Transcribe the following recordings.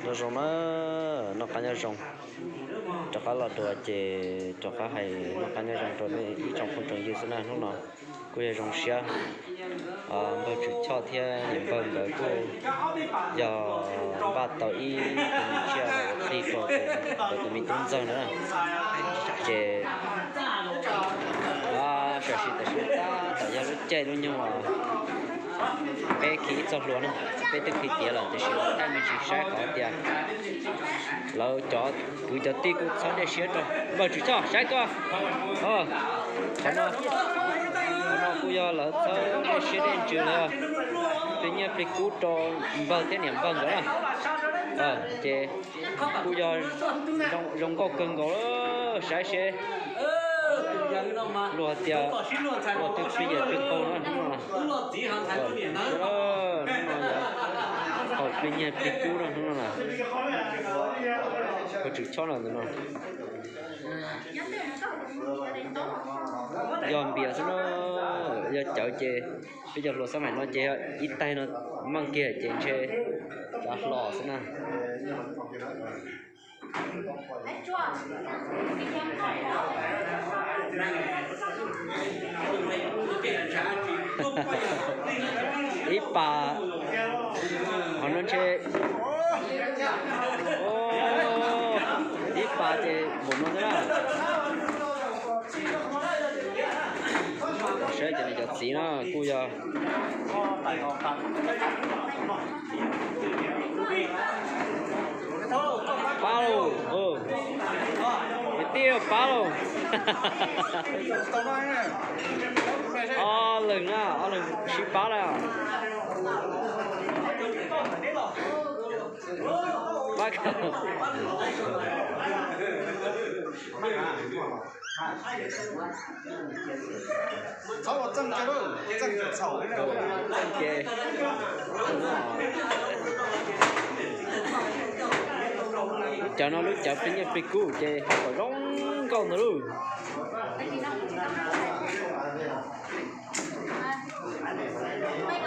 Nyob zoo na, noj qab nyob zoo. Rov qab los dua ces rov qab hais noj qab nyob zoo rau nej ib tsoom phooj tsoom ywg xwb na. Hnub no kuj yog zoo siab, npawg Tswv Choj thiab niam npawg nkawd kuj yog npaj tau ib tug me tsiaj los qhib rau tus me tub ntxawg na. Ces tam sim tam sim tab tom yog lub caij lub nyoog uas peb khi ib txoj hlua na, peb twb khi tiav lawm tiam sis los thaij me ntsis saib qhov tias lawv cov kwv cov tij kuj txhawb dej siab rau. Npawg Tswv Choj saib koj, qhov no, qhov no kuj yog lawv txhawb dej siab dej ntsws los yog plig nyiaj plig kub rau npawg thiab niam npawg nkawd na. Ces kuj yog zoo nkauj kawg nkaus, saib seb luag tias luag twb plig nyiaj plig kub no, hnub no yog haus plig nyiaj plig kub no hnub no na. Npawg Tswv Choj no ntawm no yog npias xwb na, yog cawv ces peb cov hluas xab maim no ces ib taig no meej kiag ces ntshe tsav hlo xwb na. Ib pas, qhov no ntshe, ib pas ces npaum no xwb na. Saib cov niam cov txiv na kuj yog pab lauj, kwv tij pab lauj. Ob leeg na, ob leeg sib pab na. Pab ces cov no lub cawv plig nyiaj plig kub ces haus kom zoo nkauj ntawd lauj.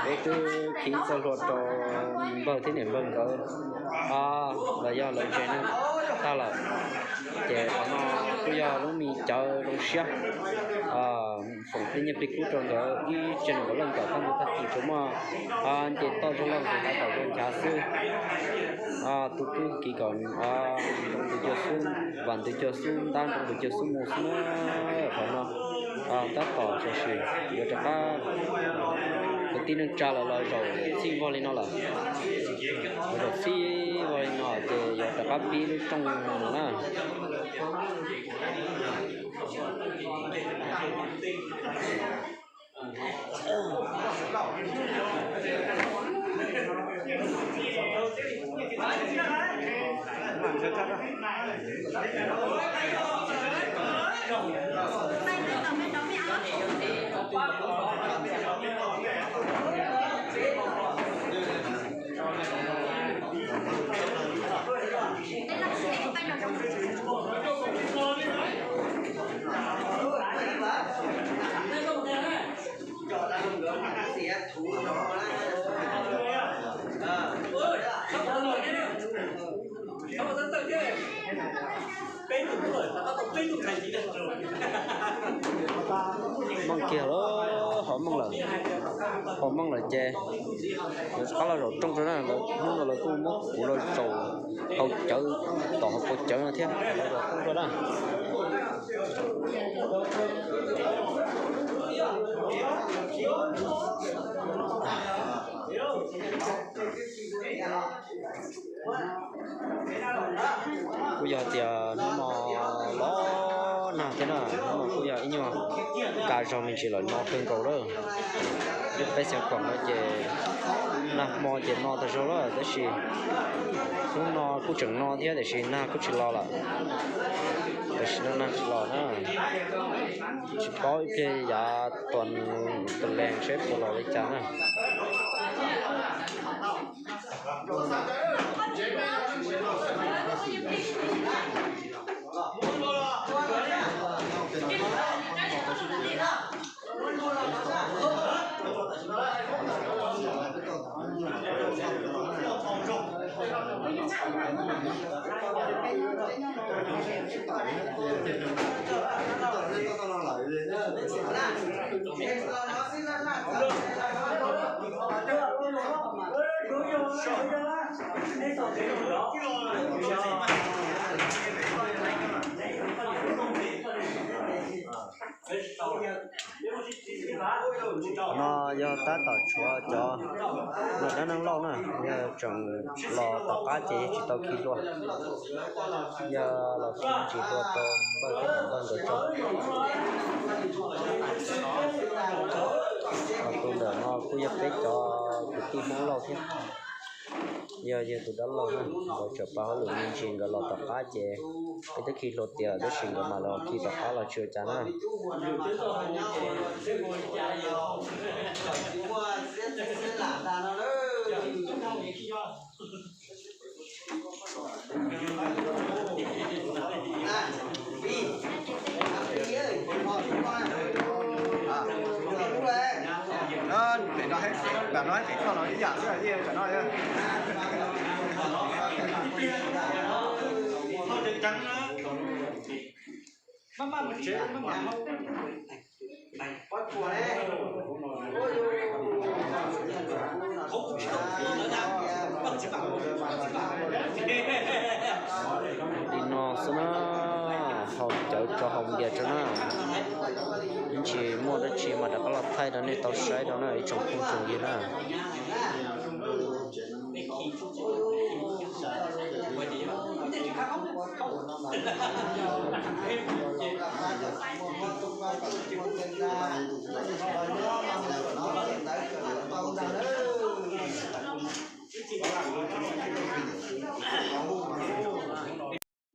Peb twb khi txoj hlua rau npawg thiab niam npawg nkawd los yog lawv ntses neeg tag lawm, ces qhov no kuj yog lub me cawv zoo siab foom plig nyiaj plig kub rau nkawd ib tsev neeg nkawd leej kom tag ntu tag kis tsuas muaj nce toj zoo loj nqis hav kom zoo nchav xwb. Tus tub kiv kom nroo ntws cuag xub, vam ntws cuag xub ntab, nroo ntws cuag xub mus xwb na. Qhov no tab tom tam sim yuav rov qab, kwv tij neej tsa lawv los zaum txhij vog li no lawm. Los zaum txhij vog li no ces yuav rov qab pib lub rooj mus na. Meej kiag lawm, hov meej lawm, hov meej lawm ces lawv rov qab los zaum rooj rau na. Lawv hnub no lawv kuj muab kuv los zaum hauv cawv, tom hauv paus cawv no thiab, los zaum rooj rau na. Kuj yog tias hnub no los nag thiab na, hnub no kuj yog ib nyuag ka zog me ntsis lawm, no kawg nkaus lawm. Lub peb Xeev Khuam no ces nag hmo ces no tag zog lawm, tab sis hnub no kuj tseem no thiab tiam sis nag kuj tsis los lawm. Tam sim no nag tsis los na, tsis paub ib pliag yav tus leeg seb puas los li cas na. No yog tab tom tshuav cov dab neeg lauj na, yog tseem los tom qab ces yog tsis tau khi hlua, yog los khi ntsis hlua rau npawg thiab niam npawg nkawd tso. Ho tus ntawm no kuj yog peb cov kwv tij Hmoob lauj thiab, yog yawg tus dab laug na, nkawd tseem pab hauj lwm me ntsis, nkawd los tom qab ces peb twb khi hlua tiav lawm tab sis nkawd mam los khi tom qab los tsis ua cas na. Li no xwb na, haus cawv tso haus npias tso na. Ib ntsis muaj dab tsi mas rov qab los thaij rau nej tau saib rau na ib tsoom phooj tsoom ywg na.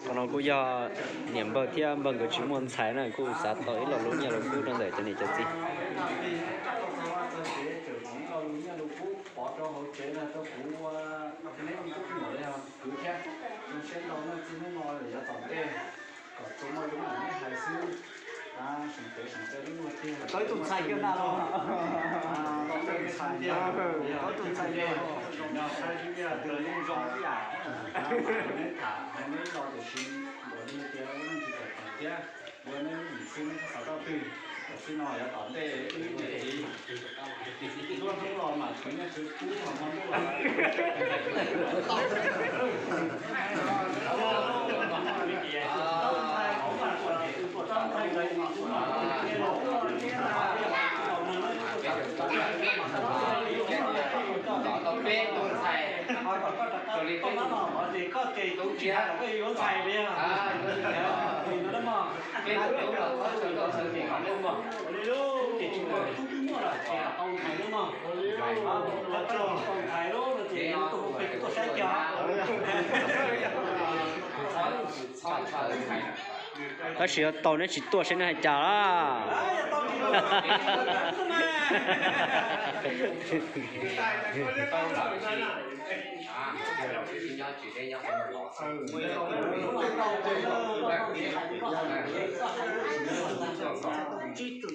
Qhov no kuj yog niam npawg thiab npawg nkawd tsis muaj ntxhais na, kuj xav tau ib lo lub nyiaj lus kub rau ntawm cov niam cov txiv. Tau ib tug ntxhais kiag na los. Tau ib tug ntxhais, tau ib tug ntxhais. Neb tham hais neb lo tiam sis nkaus li tias ua neej tsis txawm tawm thiab, ua neb lub neej xwb neb xav tau twg, tam sim no yog tom ntej wb niam txiv nruab hnub los mam khwv nyiaj khwv kub los hmo ntuj los. Tau peb tug ntxhais, koj ces tub tsis hais los koj yuav ntxhais li. Peb tug tub los txhob txhawj tau xav txim qhov ntawd mog. Tub ces tsis muaj, tub twb muaj lawm ces kom tau ntxhais lawm mog. Tau ntxhais lawm no ces tus pem kuv tuaj saib cov. Tab sis yog tau neb tsis tuaj saib neb hais cas lawm.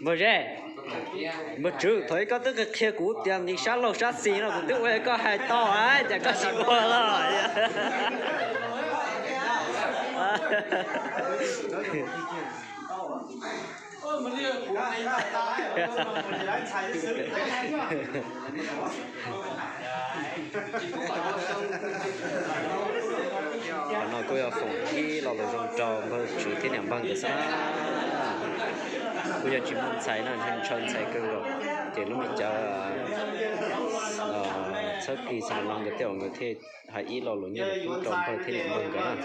Npawg Zeb, npawg Tswv, thaum ub koj twb qhia kuv tias nqis sab laug sab xis no kuv twb ua koj hais tau, cas koj tsis ua los? Qhov no kuj yog foom ib lo lus zoo rau npawg Tswv thiab niam npawg nkawd xwb. Kuj yog tsis muaj ntxhais no, ntshaw ntxhais kawg nkaus, ces lub me cawv txhawb kis xav no nkawd thiaj, nkawd thiaj hais ib lo lus nyiaj lus kub rau npawg thiab niam npawg nkawd na.